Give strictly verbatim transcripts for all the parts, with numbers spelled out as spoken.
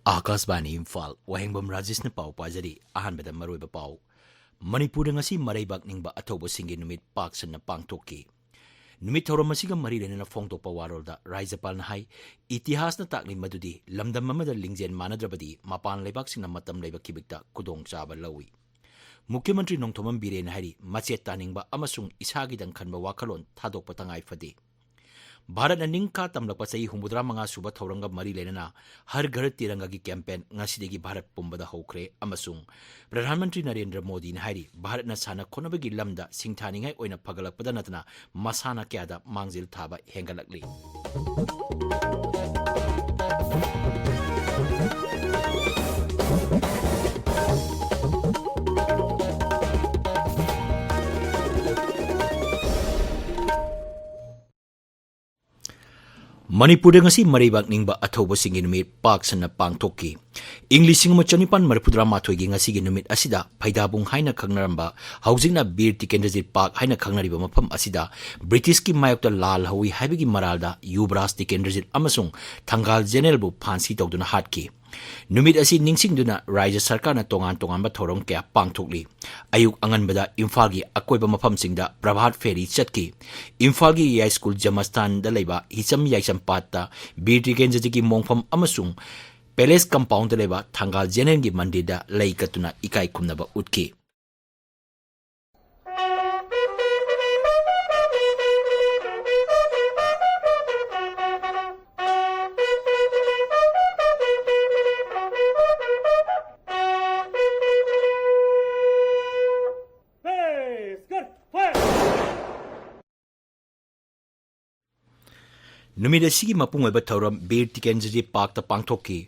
ꯑꯥꯀꯥꯁꯕꯥꯅꯤ ꯏꯝꯐꯥꯜ, ꯋꯥꯍꯦꯡꯕꯝ ꯔꯥꯖꯦꯁꯅ ꯄꯥꯎ ꯄꯥꯖꯔꯤ꯫ ꯑꯍꯥꯟꯕꯗ ꯃꯔꯨꯑꯣꯏꯕ ꯄꯥꯎ꯫ ꯃꯅꯤꯄꯨꯔꯗ ꯉꯁꯤ ꯃꯔꯩꯕꯥꯛ ꯅꯤꯡꯕ ꯑꯊꯧꯕꯁꯤꯡꯒꯤ ꯅꯨꯃꯤꯠ ꯄꯥꯛ ꯁꯟꯅ ꯄꯥꯡꯊꯣꯛꯈꯤ꯫ ꯅꯨꯃꯤꯠ ꯊꯧꯔꯝ ꯑꯁꯤꯒ ꯃꯔꯤ ꯂꯩꯅꯅ ꯐꯣꯡꯗꯣꯛꯄ ꯋꯥꯔꯣꯜꯗ ꯔꯥꯖ꯭ꯌꯄꯥꯜꯅ ꯍꯥꯏ, ꯏꯇꯤꯍꯥꯁꯅ ꯇꯥꯛꯂꯤ ꯃꯗꯨꯗꯤ ꯂꯝꯗꯝ ꯑꯃꯗ ꯂꯤꯡꯖꯦꯜ ꯃꯥꯟꯅꯗ꯭ꯔꯕꯗꯤ ꯃꯄꯥꯟ ꯂꯩꯕꯥꯛꯁꯤꯡꯅ ꯃꯇꯝ ꯂꯩꯕ ꯈꯤꯕꯤꯛꯇ ꯈꯨꯗꯣꯡꯆꯥꯕ ꯂꯧꯏ꯫ ꯃꯨꯈ꯭ꯌ ꯃꯟꯇ꯭ꯔꯤ ꯅꯣꯡꯊꯣꯝꯕꯝ ꯕꯤꯔꯦꯟꯅ ꯍꯥꯏꯔꯤ, ꯃꯆꯦꯠ ꯇꯥꯅꯤꯡꯕ ꯑꯃꯁꯨꯡ ꯏꯁꯥꯒꯤꯗꯪ ꯈꯟꯕ ꯋꯥꯈꯜꯂꯣꯟ ꯊꯥꯗꯣꯛꯄ ꯇꯉꯥꯏ ꯐꯗꯦ꯫ ꯚꯥꯔꯠꯅ ꯅꯤꯡꯈꯥ ꯇꯝꯂꯛꯄ ꯆꯍꯤ ꯍꯨꯝꯐꯨꯇꯔꯥ ꯃꯉꯥ ꯁꯨꯕ ꯊꯧꯔꯝꯒ ꯃꯔꯤ ꯂꯩꯅꯅ ꯍꯔ ꯘꯔ ꯇꯤꯔꯪꯒꯥꯒꯤ ꯀꯦꯝꯄꯦꯟ ꯉꯁꯤꯗꯒꯤ ꯚꯥꯔꯠ ꯄꯨꯝꯕꯗ ꯍꯧꯈ꯭ꯔꯦ ꯑꯃꯁꯨꯡ ꯄ꯭ꯔꯙꯥꯟ ꯃꯟꯇ꯭ꯔꯤ ꯅꯔꯦꯟꯗ꯭ꯔ ꯃꯣꯗꯤꯅ ꯍꯥꯏꯔꯤ, ꯚꯥꯔꯠꯅ ꯁꯥꯟꯅ ꯈꯣꯠꯅꯕꯒꯤ ꯂꯝꯗ ꯁꯤꯡꯊꯥꯅꯤꯡꯉꯥꯏ ꯑꯣꯏꯅ ꯐꯒꯠꯂꯛꯄꯗ ꯅꯠꯇꯅ ꯃꯁꯥꯟꯅ ꯀꯌꯥꯗ ꯃꯥꯡꯖꯤꯜ ꯊꯥꯕ ꯍꯦꯟꯒꯠꯂꯛꯂꯤ꯫ ꯃꯅꯤꯄꯨꯔꯗ ꯉꯁꯤ ꯃꯔꯩꯕꯥꯛ ꯅꯤꯡꯕ ꯑꯊꯧꯕꯁꯤꯡꯒꯤ ꯅꯨꯃꯤꯠ ꯄꯥꯛ ꯁꯟꯅ ꯄꯥꯡꯊꯣꯛꯈꯤ꯫ ꯏꯪ ꯂꯤꯁꯤꯡ ꯑꯃ ꯆꯅꯤꯄꯥꯟ ꯃꯔꯤꯐꯨꯇꯔꯥ ꯃꯥꯊꯣꯏꯒꯤ ꯉꯁꯤꯒꯤ ꯅꯨꯃꯤꯠ ꯑꯁꯤꯗ ꯐꯩꯗꯥꯕꯨꯡ ꯍꯥꯏꯅ ꯈꯪꯅꯔꯝꯕ, ꯍꯧꯖꯤꯛꯅ ꯕꯤꯔ ꯇꯤꯀꯦꯟꯗ꯭ꯔꯖꯤꯠ ꯄꯥꯛ ꯍꯥꯏꯅ ꯈꯪꯅꯔꯤꯕ ꯃꯐꯝ ꯑꯁꯤꯗ ꯕ꯭ꯔꯤꯇꯤꯁꯀꯤ ꯃꯥꯌꯣꯛꯇ ꯂꯥꯜ ꯍꯧꯏ ꯍꯥꯏꯕꯒꯤ ꯃꯔꯥꯜꯗ ꯌꯨꯕꯔꯥꯖ ꯇꯤꯀꯦꯟꯗ꯭ꯔꯖꯤꯠ ꯑꯃꯁꯨꯡ ꯊꯪꯒꯥꯜ ꯖꯦꯅꯔꯦꯜꯕꯨ ꯐꯥꯟꯁꯤ ꯇꯧꯗꯨꯅ ꯍꯥꯠꯈꯤ꯫ ꯅꯨꯃꯤꯠ ꯑꯁꯤ ꯅꯤꯡꯁꯤꯡꯗꯨꯅ ꯔꯥꯖ꯭ꯌ ꯁꯔꯀꯥꯔꯅ ꯇꯣꯉꯥꯟ ꯇꯣꯉꯥꯟꯕ ꯊꯧꯔꯝ ꯀꯌꯥ ꯄꯥꯡꯊꯣꯛꯂꯤ꯫ ꯑꯌꯨꯛ ꯑꯉꯟꯕꯗ ꯏꯝꯐꯥꯜꯒꯤ ꯑꯀꯣꯏꯕ ꯃꯐꯝꯁꯤꯡꯗ ꯄ꯭ꯔꯚꯥꯠ ꯐꯦꯔꯤ ꯆꯠꯈꯤ꯫ ꯏꯝꯐꯥꯜꯒꯤ ꯌꯥꯏꯁ꯭ꯀꯨꯜ ꯖꯃꯁꯇꯥꯟꯗ ꯂꯩꯕ ꯍꯤꯆꯝ ꯌꯥꯏꯁꯝ ꯄꯥꯠꯇ ꯕꯤꯔ ꯇꯤꯀꯦꯟꯗ꯭ꯔꯖꯤꯠꯀꯤ ꯃꯣꯡꯐꯝ ꯑꯃꯁꯨꯡ ꯄꯦꯂꯦꯁ ꯀꯝꯄꯥꯎꯟꯗ ꯂꯩꯕ ꯊꯪꯒꯥꯜ ꯖꯦꯅꯔꯦꯜꯒꯤ ꯃꯟꯗꯤꯔꯗ ꯂꯩ ꯀꯠꯇꯨꯅ ꯏꯀꯥꯏ ꯈꯨꯝꯅꯕ ꯎꯠꯈꯤ꯫ ꯅꯨꯃꯤꯠ ꯑꯁꯤꯒꯤ ꯃꯄꯨꯡ ꯑꯣꯏꯕ ꯊꯧꯔꯝ ꯕꯤꯔ ꯇꯤꯀꯦꯟꯗ꯭ꯔꯖꯤꯠ ꯄꯥꯔꯛꯇ ꯄꯥꯡꯊꯣꯛꯈꯤ꯫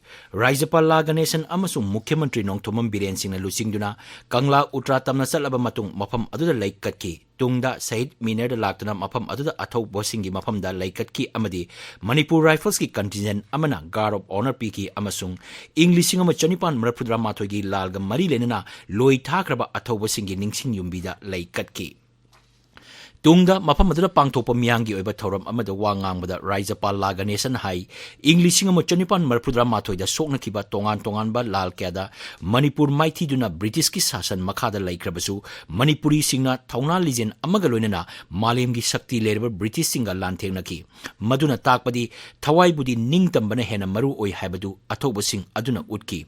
ꯔꯥꯖ꯭ꯌꯄꯥꯜ ꯂꯥ ꯒꯅꯦꯁꯟ ꯑꯃꯁꯨꯡ ꯃꯨꯈ꯭ꯌ ꯃꯟꯇ꯭ꯔꯤ ꯅꯣꯡꯊꯣꯝꯕꯝ ꯕꯤꯔꯦꯟ ꯁꯤꯡꯅ ꯂꯨꯆꯤꯡꯗꯨꯅ ꯀꯪꯂꯥ ꯎꯇ꯭ꯔꯥ ꯇꯝꯅ ꯆꯠꯂꯕ ꯃꯇꯨꯡ ꯃꯐꯝ ꯑꯗꯨꯗ ꯂꯩꯀꯠꯈꯤ꯫ ꯇꯨꯡꯗ ꯁꯍꯤꯗ ꯃꯤꯅꯔꯗ ꯂꯥꯛꯇꯨꯅ ꯃꯐꯝ ꯑꯗꯨꯗ ꯑꯊꯧꯕꯁꯤꯡꯒꯤ ꯃꯐꯝꯗ ꯂꯩꯀꯠꯈꯤ ꯑꯃꯗꯤ ꯃꯅꯤꯄꯨꯔ ꯔꯥꯏꯐꯜꯁꯀꯤ ꯀꯟꯇꯤꯟꯖꯦꯟ ꯑꯃꯅ ꯒꯥꯔꯗ ꯑꯣꯐ ꯑꯣꯅꯔ ꯄꯤꯈꯤ ꯑꯃꯁꯨꯡ ꯏꯪ ꯂꯤꯁꯤꯡ ꯑꯃ ꯆꯅꯤꯄꯥꯟ ꯃꯔꯤꯐꯨꯇꯔꯥ ꯃꯥꯊꯣꯏꯒꯤ ꯂꯥꯜꯒ ꯃꯔꯤ ꯂꯩꯅꯅ ꯂꯣꯏ ꯊꯥꯈ꯭ꯔꯕ ꯑꯊꯧꯕꯁꯤꯡꯒꯤ ꯅꯤꯡꯁꯤꯡ ꯌꯨꯝꯕꯤꯗ ꯂꯩꯀꯠꯈꯤ꯫ ꯇꯨꯡꯗ ꯃꯐꯝ ꯑꯗꯨꯗ ꯄꯥꯡꯊꯣꯛꯄ ꯃꯤꯌꯥꯝꯒꯤ ꯑꯣꯏꯕ ꯊꯧꯔꯝ ꯑꯃꯗ ꯋꯥ ꯉꯥꯡꯕꯗ ꯔꯥꯖ꯭ꯌꯄꯥꯜ ꯂꯥ ꯒꯅꯦꯁꯟ ꯍꯥꯏ, ꯏꯪ ꯂꯤꯁꯤꯡ ꯑꯃ ꯆꯅꯤꯄꯥꯟ ꯃꯔꯤꯐꯨꯇꯔꯥ ꯃꯥꯊꯣꯏꯗ ꯁꯣꯛꯅꯈꯤꯕ ꯇꯣꯉꯥꯟ ꯇꯣꯉꯥꯟꯕ ꯂꯥꯜ ꯀꯌꯥꯗ ꯃꯅꯤꯄꯨꯔ ꯃꯥꯏꯊꯤꯗꯨꯅ ꯕ꯭ꯔꯤꯇꯤꯁꯀꯤ ꯁꯥꯁꯟ ꯃꯈꯥꯗ ꯂꯩꯈ꯭ꯔꯕꯁꯨ, ꯃꯅꯤꯄꯨꯔꯤꯁꯤꯡꯅ ꯊꯧꯅꯥ ꯂꯤꯖꯦꯜ ꯑꯃꯒ ꯂꯣꯏꯅꯅ ꯃꯥꯂꯦꯝꯒꯤ ꯁꯛꯇꯤ ꯂꯩꯔꯕ ꯕ꯭ꯔꯤꯇꯤꯁꯁꯤꯡꯒ ꯂꯥꯟꯊꯦꯡꯅꯈꯤ꯫ ꯃꯗꯨꯅ ꯇꯥꯛꯄꯗꯤ ꯊꯋꯥꯏꯕꯨꯗꯤ ꯅꯤꯡꯇꯝꯕꯅ ꯍꯦꯟꯅ ꯃꯔꯨ ꯑꯣꯏ ꯍꯥꯏꯕꯗꯨ ꯑꯊꯧꯕꯁꯤꯡ ꯑꯗꯨꯅ ꯎꯠꯈꯤ꯫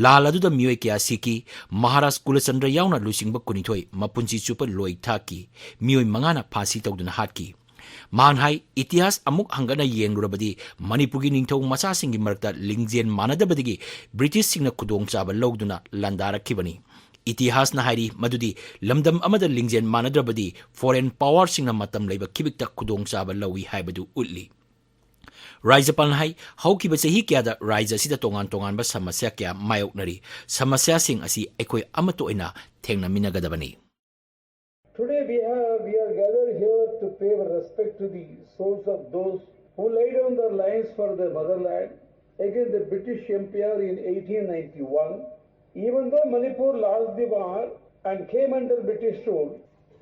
ꯂꯥꯜ ꯑꯗꯨꯗ ꯃꯤꯑꯣꯏ ꯀꯌꯥ ꯁꯤꯈꯤ꯫ ꯃꯍꯥꯔꯥꯖ ꯀꯨꯂꯆꯟꯗ꯭ꯔ ꯌꯥꯎꯅ ꯂꯨꯆꯤꯡꯕ ꯀꯨꯟꯅꯤꯊꯣꯏ ꯃꯄꯨꯟꯁꯤ ꯆꯨꯞꯄ ꯂꯣꯏ ꯊꯥꯈꯤ꯫ ꯃꯤꯑꯣꯏ ꯃꯉꯥꯅ ꯐꯥꯁꯤ ꯇꯧꯗꯨꯅ ꯍꯥꯠꯈꯤ꯫ ꯃꯥꯟ ꯍꯥꯏ, ꯏꯇꯤꯍꯥꯁ ꯑꯃꯨꯛ ꯍꯪꯒꯠꯅ ꯌꯦꯡꯂꯨꯔꯕꯗꯤ ꯃꯅꯤꯄꯨꯔꯒꯤ ꯅꯤꯡꯊꯧ ꯃꯆꯥꯁꯤꯡꯒꯤ ꯃꯔꯛꯇ ꯂꯤꯡꯖꯦꯜ ꯃꯥꯟꯅꯗꯕꯗꯒꯤ ꯕ꯭ꯔꯤꯇꯤꯁꯁꯤꯡꯅ ꯈꯨꯗꯣꯡꯆꯥꯕ ꯂꯧꯗꯨꯅ ꯂꯥꯟꯗꯥꯔꯛꯈꯤꯕꯅꯤ꯫ ꯏꯇꯤꯍꯥꯁꯅ ꯍꯥꯏꯔꯤ ꯃꯗꯨꯗꯤ ꯂꯝꯗꯝ ꯑꯃꯗ ꯂꯤꯡꯖꯦꯜ ꯃꯥꯟꯅꯗ꯭ꯔꯕꯗꯤ ꯐꯣꯔꯦꯟ ꯄꯥꯋꯔꯁꯤꯡꯅ ꯃꯇꯝ ꯂꯩꯕ ꯈꯤꯕꯤꯛꯇ ꯈꯨꯗꯣꯡꯆꯥꯕ ꯂꯧꯏ ꯍꯥꯏꯕꯗꯨ ꯎꯠꯂꯤ꯫ ꯔꯥꯖ꯭ꯌꯄꯥꯜꯅ ꯍꯥꯏ, ꯍꯧꯈꯤꯕ ꯆꯍꯤ ꯀꯌꯥꯗ ꯔꯥꯖ꯭ꯌ ꯑꯁꯤꯗ ꯇꯣꯉꯥꯟ ꯇꯣꯉꯥꯟꯕ ꯁꯃꯁ꯭ꯌꯥ ꯀꯌꯥ ꯃꯥꯌꯣꯛꯅꯔꯤ꯫ ꯁꯃꯁ꯭ꯌꯥꯁꯤꯡ ꯑꯁꯤ ꯑꯩꯈꯣꯏ ꯑꯃꯠꯇ ꯑꯣꯏꯅ ꯊꯦꯡꯅꯃꯤꯟꯅꯒꯗꯕꯅꯤ꯫ Today we have, we are gathered here to pay our respect to the souls of those who laid down their lives for their motherland against the British Empire in eighteen ninety-one. Even though Manipur lost the war and came under British rule,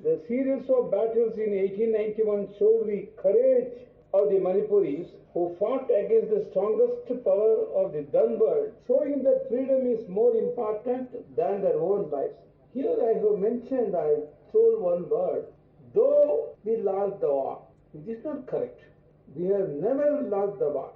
the series of battles in eighteen ninety-one showed the courage of the Manipuris who fought against the strongest power of the then world, showing that freedom is more important than their own lives. Here I have mentioned, I told one word, though we lost the war. It is not correct. We have never lost the war.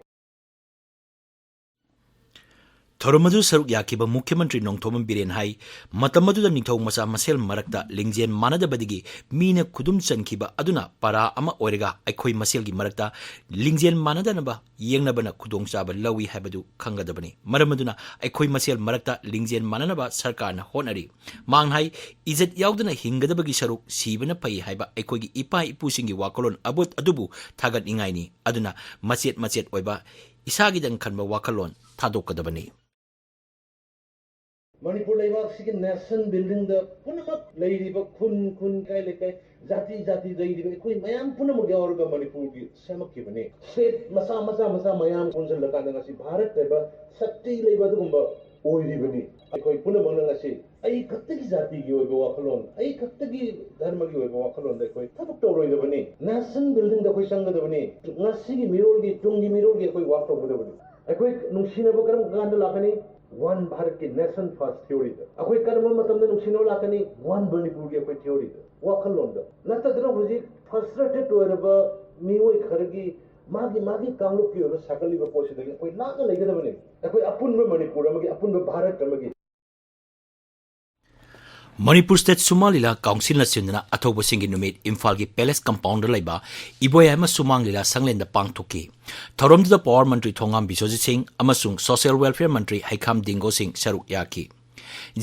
ꯊꯧꯔꯝ ꯑꯗꯨ ꯁꯔꯨꯛ ꯌꯥꯈꯤꯕ ꯃꯨꯈ꯭ꯌ ꯃꯟꯇ꯭ꯔꯤ ꯅꯣꯡꯊꯣꯝꯕꯝ ꯕꯤꯔꯦꯟ ꯍꯥꯏ, ꯃꯇꯝ ꯑꯗꯨꯗ ꯅꯤꯡꯊꯧ ꯃꯆꯥ ꯃꯁꯦꯜ ꯃꯔꯛꯇ ꯂꯤꯡꯖꯦꯜ ꯃꯥꯟꯅꯗꯕꯗꯒꯤ ꯃꯤꯅ ꯈꯨꯗꯨꯝ ꯆꯟꯈꯤꯕ ꯑꯗꯨꯅ ꯄꯔꯥ ꯑꯃ ꯑꯣꯏꯔꯒ ꯑꯩꯈꯣꯏ ꯃꯁꯦꯜꯒꯤ ꯃꯔꯛꯇ ꯂꯤꯡꯖꯦꯜ ꯃꯥꯟꯅꯗꯅꯕ ꯌꯦꯡꯅꯕꯅ ꯈꯨꯗꯣꯡꯆꯥꯕ ꯂꯧꯏ ꯍꯥꯏꯕꯗꯨ ꯈꯪꯒꯗꯕꯅꯤ꯫ ꯃꯔꯝ ꯑꯗꯨꯅ ꯑꯩꯈꯣꯏ ꯃꯁꯦꯜ ꯃꯔꯛꯇ ꯂꯤꯡꯖꯦꯜ ꯃꯥꯟꯅꯅꯕ ꯁꯔꯀꯥꯔꯅ ꯍꯣꯠꯅꯔꯤ꯫ ꯃꯥꯡ ꯍꯥꯏ, ꯏꯖꯠ ꯌꯥꯎꯗꯅ ꯍꯤꯡꯒꯗꯕꯒꯤ ꯁꯔꯨꯛ ꯁꯤꯕꯅ ꯐꯩ ꯍꯥꯏꯕ ꯑꯩꯈꯣꯏꯒꯤ ꯏꯄꯥ ꯏꯄꯨꯁꯤꯡꯒꯤ ꯋꯥꯈꯜꯂꯣꯟ ꯑꯕꯨꯠ ꯑꯗꯨꯕꯨ ꯊꯥꯒꯠꯅꯤꯡꯉꯥꯏꯅꯤ꯫ ꯑꯗꯨꯅ ꯃꯆꯦꯠ ꯃꯆꯦꯠ ꯑꯣꯏꯕ ꯏꯁꯥꯒꯤꯗꯪ ꯈꯟꯕ ꯋꯥꯈꯜꯂꯣꯟ ꯊꯥꯗꯣꯛꯀꯗꯕꯅꯤ꯫ ꯃꯅꯤꯄꯨꯔ ꯂꯩꯕꯥꯛꯁꯤꯒꯤ ꯅꯦꯁꯟ ꯕꯤꯜꯗꯤꯡꯗ ꯄꯨꯝꯅꯃꯛ ꯂꯩꯔꯤꯕ ꯈꯨꯟ ꯈꯨꯟ, ꯂꯩꯀꯥꯏ ꯂꯩꯀꯥꯏ, ꯖꯥꯇꯤ ꯖꯥꯇꯤ ꯂꯩꯔꯤꯕ ꯑꯩꯈꯣꯏ ꯃꯌꯥꯝ ꯄꯨꯝꯅꯃꯛ ꯌꯥꯎꯔꯒ ꯃꯅꯤꯄꯨꯔꯒꯤ ꯁꯦꯝꯃꯛꯈꯤꯕꯅꯤ꯫ ꯁ꯭ꯇꯦꯠ ꯃꯆꯥ ꯃꯆꯥ ꯃꯆꯥ ꯃꯌꯥꯝ ꯄꯨꯟꯁꯤꯜꯂꯀꯥꯟꯗ ꯉꯁꯤ ꯚꯥꯔꯠ ꯍꯥꯏꯕ ꯁꯛꯇꯤ ꯂꯩꯕ ꯑꯗꯨꯒꯨꯝꯕ ꯑꯣꯏꯔꯤꯕꯅꯤ꯫ ꯑꯩꯈꯣꯏ ꯄꯨꯝꯅꯃꯛꯅ ꯉꯁꯤ ꯑꯩ ꯈꯛꯇꯒꯤ ꯖꯥꯇꯤꯒꯤ ꯑꯣꯏꯕ ꯋꯥꯈꯜꯂꯣꯟ, ꯑꯩ ꯈꯛꯇꯒꯤ ꯙꯔꯃꯒꯤ ꯑꯣꯏꯕ ꯋꯥꯈꯜꯂꯣꯟꯗ ꯑꯩꯈꯣꯏ ꯊꯕꯛ ꯇꯧꯔꯣꯏꯗꯕꯅꯤ꯫ ꯅꯦꯁꯟ ꯕꯤꯜꯗꯤꯡꯗ ꯑꯩꯈꯣꯏ ꯆꯪꯒꯗꯕꯅꯤ꯫ ꯉꯁꯤꯒꯤ ꯃꯤꯔꯣꯜꯒꯤ, ꯇꯨꯡꯒꯤ ꯃꯤꯔꯣꯜꯒꯤ ꯑꯩꯈꯣꯏ ꯋꯥꯛ ꯇꯧꯒꯗꯕꯅꯤ꯫ ꯑꯩꯈꯣꯏ ꯅꯨꯡꯁꯤꯅꯕ ꯀꯔꯝ ꯀꯥꯟꯗ ꯂꯥꯛꯀꯅꯤ? ꯋꯥꯟ ꯚꯥꯔꯠꯀꯤ ꯅꯦꯁꯟ ꯐꯥꯔꯁ ꯊꯤꯑꯣꯔꯤꯗ꯫ ꯑꯩꯈꯣꯏ ꯀꯔꯝꯕ ꯃꯇꯝꯗ ꯅꯨꯡꯁꯤꯅꯕ ꯂꯥꯛꯀꯅꯤ? ꯋꯥꯟ ꯃꯅꯤꯄꯨꯔꯒꯤ ꯑꯩꯈꯣꯏ ꯊꯤꯑꯣꯔꯤꯗ, ꯋꯥꯈꯜꯂꯣꯟꯗ꯫ ꯅꯠꯇꯗꯅ ꯍꯧꯖꯤꯛ ꯐ꯭ꯔꯁꯇ꯭ꯔꯦꯇꯦꯠ ꯑꯣꯏꯔꯕ ꯃꯤꯑꯣꯏ ꯈꯔꯒꯤ ꯃꯥꯒꯤ ꯃꯥꯒꯤ ꯀꯥꯡꯂꯨꯞꯀꯤ ꯑꯣꯏꯕ ꯁꯥꯒꯠꯂꯤꯕ ꯄꯣꯠꯁꯤꯗꯒꯤ ꯑꯩꯈꯣꯏ ꯂꯥꯞꯅ ꯂꯩꯒꯗꯕꯅꯤ꯫ ꯑꯩꯈꯣꯏ ꯑꯄꯨꯟꯕ ꯃꯅꯤꯄꯨꯔ ꯑꯃꯒꯤ, ꯑꯄꯨꯟꯕ ꯚꯥꯔꯠ ꯑꯃꯒꯤ꯫ ꯃꯅꯤꯄꯨꯔ ꯁ꯭ꯇꯦꯠ ꯁꯨꯃꯥꯡ ꯂꯤꯂꯥ ꯀꯥꯎꯟꯁꯤꯜꯅ ꯁꯤꯟꯗꯨꯅ ꯑꯊꯧꯕꯁꯤꯡꯒꯤ ꯅꯨꯃꯤꯠ ꯏꯝꯐꯥꯜꯒꯤ ꯄꯦꯂꯦꯁ ꯀꯝꯄꯥꯎꯟꯗ ꯂꯩꯕ ꯏꯕꯣꯌꯥꯏꯃ ꯁꯨꯃꯥꯡ ꯂꯤꯂꯥ ꯁꯪꯂꯦꯟꯗ ꯄꯥꯡꯊꯣꯛꯈꯤ꯫ ꯊꯧꯔꯝꯗꯨꯗ ꯄꯥꯋꯔ ꯃꯟꯇ꯭ꯔꯤ ꯊꯣꯉꯥꯝ ꯕꯤꯁ꯭ꯋꯖꯤꯠ ꯁꯤꯡ ꯑꯃꯁꯨꯡ ꯁꯣꯁꯤꯌꯦꯜ ꯋꯦꯜꯐꯤꯌꯔ ꯃꯟꯇ꯭ꯔꯤ ꯍꯩꯈꯥꯝ ꯗꯤꯡꯒꯣ ꯁꯤꯡ ꯁꯔꯨꯛ ꯌꯥꯈꯤ꯫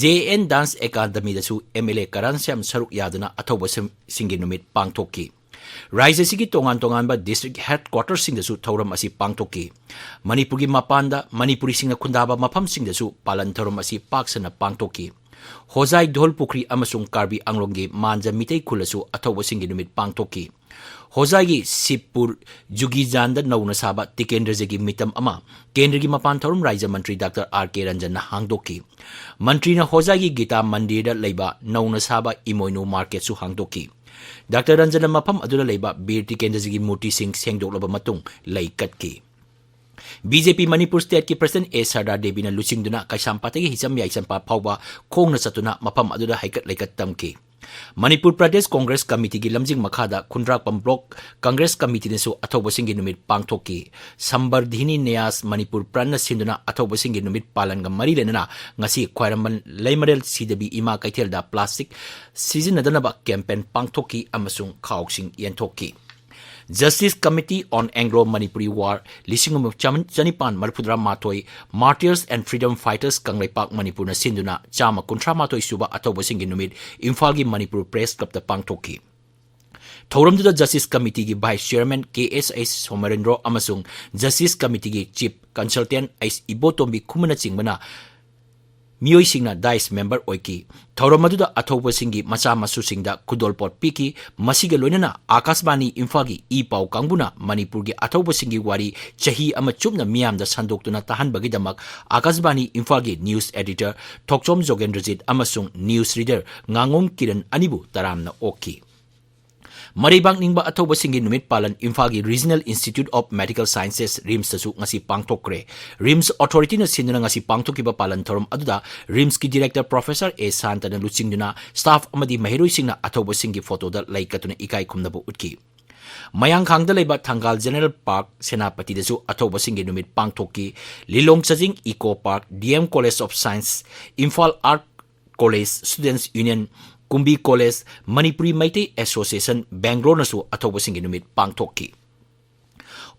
ꯖꯦ ꯑꯦꯟ ꯗꯥꯟꯁ ꯑꯦꯀꯥꯗꯃꯤꯗꯁꯨ M L A Karam Shyam ꯁꯔꯨꯛ ꯌꯥꯗꯨꯅ ꯑꯊꯧꯕꯁꯤꯡꯒꯤ ꯅꯨꯃꯤꯠ ꯄꯥꯡꯊꯣꯛꯈꯤ꯫ ꯔꯥꯏꯖ꯭ꯌꯁꯤꯒꯤ ꯇꯣꯉꯥꯟ ꯇꯣꯉꯥꯟꯕ ꯗꯤꯁꯇ꯭ꯔꯤꯛ ꯍꯦꯗꯀ꯭ꯋꯥꯇꯔꯁꯤꯡꯗꯁꯨ ꯊꯧꯔꯝ ꯑꯁꯤ ꯄꯥꯡꯊꯣꯛꯈꯤ꯫ ꯃꯅꯤꯄꯨꯔꯒꯤ ꯃꯄꯥꯟꯗ ꯃꯅꯤꯄꯨꯔꯤꯁꯤꯡꯅ ꯈꯨꯟꯗꯥꯕ ꯃꯐꯝꯁꯤꯡꯗꯁꯨ ꯄꯥꯂꯟ ꯊꯧꯔꯝ ꯑꯁꯤ ꯄꯥꯛ ꯁꯟꯅ ꯄꯥꯡꯊꯣꯛꯈꯤ꯫ ꯍꯣꯖꯥꯏ ꯙꯣꯜ ꯄꯨꯈ꯭ꯔꯤ ꯑꯃꯁꯨꯡ ꯀꯥꯔꯕꯤ ꯑꯪꯂꯣꯡꯒꯤ ꯃꯥꯟꯖ ꯃꯤꯇꯩ ꯈꯨꯜꯗꯁꯨ ꯑꯊꯧꯕꯁꯤꯡꯒꯤ ꯅꯨꯃꯤꯠ ꯄꯥꯡꯊꯣꯛꯈꯤ꯫ ꯍꯣꯖꯥꯏꯒꯤ ꯁꯤꯕꯄꯨꯔ ꯖꯨꯒꯤꯖꯥꯟꯗ ꯅꯧꯅ ꯁꯥꯕ ꯇꯤꯀꯦꯟꯗ꯭ꯔꯖꯤꯒꯤ ꯃꯤꯇꯝ ꯑꯃ ꯀꯦꯟꯗ꯭ꯔꯒꯤ ꯃꯄꯥꯟ ꯊꯧꯔꯝ ꯔꯥꯏꯖ꯭ꯌ ꯃꯟꯇ꯭ꯔꯤ ꯗꯥꯛꯇꯔ ꯑꯥꯔ ꯀꯦ ꯔꯟꯖꯟꯅ ꯍꯥꯡꯗꯣꯛꯈꯤ꯫ ꯃꯟꯇ꯭ꯔꯤꯅ ꯍꯣꯖꯥꯏꯒꯤ ꯒꯤꯇꯥ ꯃꯟꯗꯤꯔꯗ ꯂꯩꯕ ꯅꯧꯅ ꯁꯥꯕ ꯏꯃꯣꯏꯅꯨ ꯃꯥꯔꯀꯦꯠꯁꯨ ꯍꯥꯡꯗꯣꯛꯈꯤ꯫ ꯗꯥꯛꯇꯔ ꯔꯟꯖꯟꯅ ꯃꯐꯝ ꯑꯗꯨꯗ ꯂꯩꯕ ꯕꯤꯔ ꯇꯤꯀꯦꯟꯗ꯭ꯔꯖꯤꯒꯤ ꯃꯨꯔꯇꯤꯁꯤꯡ ꯁꯦꯡꯗꯣꯛꯂꯕ ꯃꯇꯨꯡ ꯂꯩ ꯀꯠꯈꯤ꯫ ꯕꯤ ꯖꯦ ꯄꯤ ꯃꯅꯤꯄꯨꯔ ꯁ꯭ꯇꯦꯠꯀꯤ ꯄ꯭ꯔꯁꯤꯗꯦꯟꯠ ꯑꯦ ꯁꯔꯗꯥ ꯗꯦꯕꯤꯅ ꯂꯨꯆꯤꯡꯗꯨꯅ ꯀꯩꯁꯥꯝꯄꯥꯠꯇꯒꯤ ꯍꯤꯖꯝ ꯌꯥꯏꯁꯝꯄꯥꯠ ꯐꯥꯎꯕ ꯈꯣꯡꯅ ꯆꯠꯇꯨꯅ ꯃꯐꯝ ꯑꯗꯨꯗ ꯍꯩꯀꯠ ꯂꯩꯀꯠ ꯇꯝꯈꯤ꯫ ꯃꯅꯤꯄꯨꯔ ꯄ꯭ꯔꯗꯦꯁ ꯀꯣꯡꯒ꯭ꯔꯦꯁ ꯀꯃꯤꯇꯤꯒꯤ ꯂꯝꯖꯤꯡ ꯃꯈꯥꯗ ꯈꯨꯟꯗ꯭ꯔꯥꯛꯄꯝ ꯕ꯭ꯂꯣꯛ ꯀꯪꯒ꯭ꯔꯦꯁ ꯀꯃꯤꯇꯤꯅꯁꯨ ꯑꯊꯧꯕꯁꯤꯡꯒꯤ ꯅꯨꯃꯤꯠ ꯄꯥꯡꯊꯣꯛꯈꯤ꯫ ꯁꯝꯕꯔꯙꯤꯅꯤ ꯅ꯭ꯌꯥꯁ ꯃꯅꯤꯄꯨꯔ ꯄ꯭ꯔꯟꯅ ꯁꯤꯟꯗꯨꯅ ꯑꯊꯧꯕꯁꯤꯡꯒꯤ ꯅꯨꯃꯤꯠ ꯄꯥꯂꯟꯒ ꯃꯔꯤ ꯂꯩꯅꯅ ꯉꯁꯤ ꯈ꯭ꯋꯥꯏꯔꯝꯕꯟ ꯂꯩꯃꯔꯦꯜ ꯁꯤꯗꯕꯤ ꯏꯃꯥ ꯀꯩꯊꯦꯜꯗ ꯄ꯭ꯂꯥꯁꯇꯤꯛ ꯁꯤꯖꯤꯟꯅꯗꯅꯕ ꯀꯦꯝꯄꯦꯟ ꯄꯥꯡꯊꯣꯛꯈꯤ ꯑꯃꯁꯨꯡ ꯈꯥꯎꯁꯤꯡ ꯌꯦꯟꯊꯣꯛꯈꯤ꯫ Justice Committee on Anglo Manipuri War ꯂꯤꯁꯤꯡ ꯑꯃ ꯆꯥꯝ-, ꯆꯅꯤꯄꯥꯟ ꯃꯔꯤꯐꯨꯇꯔꯥ ꯃꯥꯊꯣꯏ, Martyrs and Freedom Fighters Kangleipak ꯃꯅꯤꯄꯨꯔꯅ ꯁꯤꯟꯗꯨꯅ ꯆꯥꯝꯃ ꯀꯨꯟꯊ꯭ꯔꯥ ꯃꯥꯊꯣꯏ ꯁꯨꯕ ꯑꯊꯧꯕꯁꯤꯡꯒꯤ ꯅꯨꯃꯤꯠ ꯏꯝꯐꯥꯜꯒꯤ ꯃꯅꯤꯄꯨꯔ ꯄ꯭ꯔꯦꯁ ꯀ꯭ꯂꯕꯇ ꯄꯥꯡꯊꯣꯛꯈꯤ꯫ ꯊꯧꯔꯝꯗꯨꯗ Justice Committeeꯒꯤ Vice Chairman ꯀꯦ ꯑꯦꯁ ꯑꯩꯆ ꯁꯣꯃꯔꯦꯟꯗ꯭ꯔꯣ ꯑꯃꯁꯨꯡ Justice Committeeꯒꯤ Chief Consultant ꯑꯩꯆ ꯏꯕꯣꯇꯣꯝꯕꯤ ꯈꯨꯃꯟꯅꯆꯤꯡꯕꯅ ꯃꯤꯑꯣꯏꯁꯤꯡꯅ dais member ꯑꯣꯏꯈꯤ꯫ ꯊꯧꯔꯝ ꯑꯗꯨꯗ ꯑꯊꯧꯕꯁꯤꯡꯒꯤ ꯃꯆꯥ ꯃꯁꯨꯁꯤꯡꯗ ꯈꯨꯗꯣꯜꯄꯣꯠ ꯄꯤꯈꯤ꯫ ꯃꯁꯤꯒ ꯂꯣꯏꯅꯅ ꯑꯥꯀꯥꯁꯕꯥꯅꯤ ꯏꯝꯐꯥꯜꯒꯤ ꯏ ꯄꯥꯎ ꯀꯥꯡꯕꯨꯅ ꯃꯅꯤꯄꯨꯔꯒꯤ ꯑꯊꯧꯕꯁꯤꯡꯒꯤ ꯋꯥꯔꯤ ꯆꯍꯤ ꯑꯃ ꯆꯨꯞꯅ ꯃꯤꯌꯥꯝꯗ ꯁꯟꯗꯣꯛꯇꯨꯅ ꯇꯥꯍꯟꯕꯒꯤꯗꯃꯛ ꯑꯥꯀꯥꯁꯕꯥꯅꯤ ꯏꯝꯐꯥꯜꯒꯤ news editor ꯊꯣꯛꯆꯣꯝ ꯖꯣꯒꯦꯟꯗ꯭ꯔꯖꯤꯠ ꯑꯃꯁꯨꯡ news reader ꯉꯥꯉꯣꯝ ꯀꯤꯔꯟ ꯑꯅꯤꯕꯨ ꯇꯔꯥꯝꯅ ꯑꯣꯛꯈꯤ꯫ ꯃꯔꯩꯕꯥꯛ ꯅꯤꯡꯕ ꯑꯊꯧꯕꯁꯤꯡꯒꯤ ꯅꯨꯃꯤꯠ ꯄꯥꯂꯟ ꯏꯝꯐꯥꯜꯒꯤ Regional Institute of Medical Sciences, RIMSꯇꯁꯨ ꯉꯁꯤ ꯄꯥꯡꯊꯣꯛꯈ꯭ꯔꯦ꯫ RIMS Authorityꯅ ꯁꯤꯟꯗꯨꯅ ꯉꯁꯤ ꯄꯥꯡꯊꯣꯛꯈꯤꯕ ꯄꯥꯂꯟ ꯊꯧꯔꯝ ꯑꯗꯨꯗ RIMSꯀꯤ director Professor ꯑꯦ ꯁꯥꯟꯇꯅ ꯂꯨꯆꯤꯡꯗꯨꯅ staff ꯑꯃꯗꯤ ꯃꯍꯩꯔꯣꯏꯁꯤꯡꯅ ꯑꯊꯧꯕꯁꯤꯡꯒꯤ photoꯗ ꯂꯩ ꯀꯠꯇꯨꯅ ꯏꯀꯥꯏ ꯈꯨꯝꯅꯕ ꯎꯠꯈꯤ꯫ ꯃꯌꯥꯡꯈꯥꯡꯗ ꯂꯩꯕ ꯊꯪꯒꯥꯜ General Park ꯁꯦꯅꯥꯄꯇꯤꯗꯁꯨ ꯑꯊꯧꯕꯁꯤꯡꯒꯤ ꯅꯨꯃꯤꯠ ꯄꯥꯡꯊꯣꯛꯈꯤ꯫ ꯂꯤꯂꯣꯡ ꯆꯥꯖꯤꯡ Eco Park, D M College of Science, Imphal Art College Students Union, ꯀꯨꯝꯕꯤ College, Manipuri Meitei Association, ꯕꯦꯡꯒ꯭ꯂꯣꯔꯅꯁꯨ ꯑꯊꯧꯕꯁꯤꯡꯒꯤ ꯅꯨꯃꯤꯠ ꯄꯥꯡꯊꯣꯛꯈꯤ꯫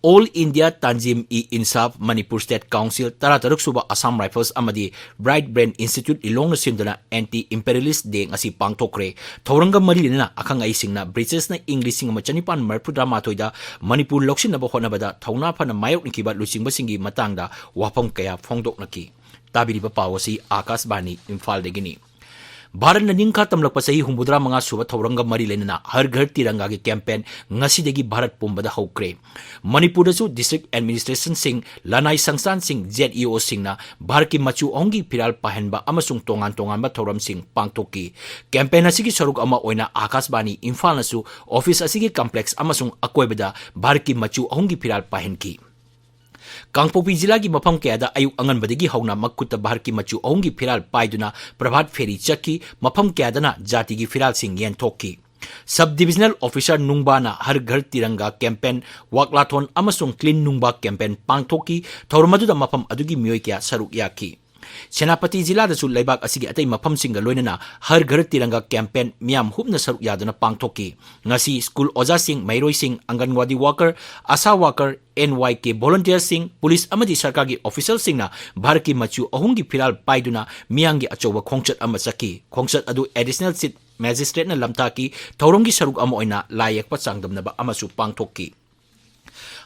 All India Tanzim-e-Insaf, Manipur State Council, ꯇꯔꯥꯇꯔꯨꯛ ꯁꯨꯕ Assam Rifles ꯑꯃꯗꯤ Bright Brain Institute ꯂꯤꯂꯣꯡꯅ ꯁꯤꯟꯗꯨꯅ Anti Imperialist Day ꯉꯁꯤ ꯄꯥꯡꯊꯣꯛꯈ꯭ꯔꯦ꯫ ꯊꯧꯔꯝꯒ ꯃꯔꯤ ꯂꯩꯅꯅ ꯑꯈꯪ ꯑꯍꯩꯁꯤꯡꯅ ꯕ꯭ꯔꯤꯇꯤꯁꯅ ꯏꯪ ꯂꯤꯁꯤꯡ ꯑꯃ ꯆꯅꯤꯄꯥꯟ ꯃꯔꯤꯐꯨꯇꯔꯥ ꯃꯥꯊꯣꯏꯗ ꯃꯅꯤꯄꯨꯔ ꯂꯧꯁꯤꯟꯅꯕ ꯍꯣꯠꯅꯕꯗ ꯊꯧꯅꯥ ꯐꯅ ꯃꯥꯌꯣꯛꯅꯈꯤꯕ ꯂꯨꯆꯤꯡꯕꯁꯤꯡꯒꯤ ꯃꯇꯥꯡꯗ ꯋꯥꯐꯝ ꯀꯌꯥ ꯐꯣꯡꯗꯣꯛꯅꯈꯤ꯫ ꯇꯥꯕꯤꯔꯤꯕ ꯄꯥꯎ ꯑꯁꯤ ꯑꯥꯀꯥꯁꯕꯥꯅꯤ ꯏꯝꯐꯥꯜꯗꯒꯤꯅꯤ꯫ ꯚꯥꯔꯠꯅ ꯅꯤꯡꯈꯥ ꯇꯝꯂꯛꯄ ꯆꯍꯤ ꯍꯨꯝꯐꯨꯇꯔꯥ ꯃꯉꯥ ꯁꯨꯕ ꯊꯧꯔꯝꯒ ꯃꯔꯤ ꯂꯩꯅꯅ ꯍꯔ ꯘꯔ ꯇꯤꯔꯪꯒꯥꯒꯤ campaign ꯉꯁꯤꯗꯒꯤ ꯚꯥꯔꯠ ꯄꯨꯝꯕꯗ ꯍꯧꯈ꯭ꯔꯦ꯫ ꯃꯅꯤꯄꯨꯔꯗꯁꯨ district administrationꯁꯤꯡ, ꯂꯅꯥꯏ ꯁꯪꯁꯊꯥꯟꯁꯤꯡ, ZEOꯁꯤꯡꯅ ꯚꯥꯔꯠꯀꯤ ꯃꯆꯨ ꯑꯍꯨꯝꯒꯤ ꯐꯤꯔꯥꯜ ꯄꯥꯏꯍꯟꯕ ꯑꯃꯁꯨꯡ ꯇꯣꯉꯥꯟ ꯇꯣꯉꯥꯟꯕ ꯊꯧꯔꯝꯁꯤꯡ ꯄꯥꯡꯊꯣꯛꯈꯤ꯫ Campaign ꯑꯁꯤꯒꯤ ꯁꯔꯨꯛ ꯑꯃ ꯑꯣꯏꯅ ꯑꯥꯀꯥꯁꯕꯥꯅꯤ ꯏꯝꯐꯥꯜꯅꯁꯨ office ꯑꯁꯤꯒꯤ complex ꯑꯃꯁꯨꯡ ꯑꯀꯣꯏꯕꯗ ꯚꯥꯔꯠꯀꯤ ꯃꯆꯨ ꯑꯍꯨꯝꯒꯤ ꯐꯤꯔꯥꯜ ꯄꯥꯏꯍꯟꯈꯤ꯫ ꯀꯥꯡꯄꯣꯛꯄꯤ ꯖꯤꯂꯥꯒꯤ ꯃꯐꯝ ꯀꯌꯥꯗ ꯑꯌꯨꯛ ꯑꯉꯟꯕꯗꯒꯤ ꯍꯧꯅ ꯃꯈꯨꯠꯇ ꯚꯥꯔꯠꯀꯤ ꯃꯆꯨ ꯑꯍꯨꯝꯒꯤ ꯐꯤꯔꯥꯜ ꯄꯥꯏꯗꯨꯅ ꯄ꯭ꯔꯚꯥꯠ ꯐꯦꯔꯤ ꯆꯠꯈꯤ꯫ ꯃꯐꯝ ꯀꯌꯥꯗꯅ ꯖꯥꯇꯤꯒꯤ ꯐꯤꯔꯥꯜꯁꯤꯡ ꯌꯦꯟꯊꯣꯛꯈꯤ꯫ Sub Divisional Officer ꯅꯨꯡꯕꯥꯅ ꯍꯔ ꯘꯔ ꯇꯤꯔꯪꯒꯥ campaign, walkathon ꯑꯃꯁꯨꯡ Clean ꯅꯨꯡꯕꯥ campaign ꯄꯥꯡꯊꯣꯛꯈꯤ꯫ ꯊꯧꯔꯝ ꯑꯗꯨꯗ ꯃꯐꯝ ꯑꯗꯨꯒꯤ ꯃꯤꯑꯣꯏ ꯀꯌꯥ ꯁꯔꯨꯛ ꯌꯥꯈꯤ꯫ ꯁꯦꯅꯥꯄꯇꯤ ꯖꯤꯂꯥꯗꯁꯨ ꯂꯩꯕꯥꯛ ꯑꯁꯤꯒꯤ ꯑꯇꯩ ꯃꯐꯝꯁꯤꯡꯒ ꯂꯣꯏꯅꯅ ꯍꯔ ꯘꯔ ꯇꯤꯔꯪꯒꯥ campaign ꯃꯤꯌꯥꯝ ꯍꯨꯞꯅ ꯁꯔꯨꯛ ꯌꯥꯗꯨꯅ ꯄꯥꯡꯊꯣꯛꯈꯤ꯫ ꯉꯁꯤ ꯁ꯭ꯀꯨꯜ ꯑꯣꯖꯥꯁꯤꯡ, ꯃꯍꯩꯔꯣꯏꯁꯤꯡ, anganwadi worker, ASHA worker, N Y K volunteerꯁꯤꯡ, ꯄꯨꯂꯤꯁ ꯑꯃꯗꯤ ꯁꯔꯀꯥꯔꯒꯤ officialꯁꯤꯡꯅ ꯚꯥꯔꯠꯀꯤ ꯃꯆꯨ ꯑꯍꯨꯝꯒꯤ ꯐꯤꯔꯥꯜ ꯄꯥꯏꯗꯨꯅ ꯃꯤꯌꯥꯡꯒꯤ ꯑꯆꯧꯕ ꯈꯣꯡꯆꯠ ꯑꯃ ꯆꯠꯈꯤ꯫ ꯈꯣꯡꯆꯠ ꯑꯗꯨ Additional Chief Magistrateꯅ ꯂꯝꯇꯥꯛꯈꯤ꯫ ꯊꯧꯔꯝꯒꯤ ꯁꯔꯨꯛ ꯑꯃ ꯑꯣꯏꯅ ꯂꯥꯏ ꯌꯦꯛꯄ ꯆꯥꯡꯗꯝꯅꯕ ꯑꯃꯁꯨ ꯄꯥꯡꯊꯣꯛꯈꯤ꯫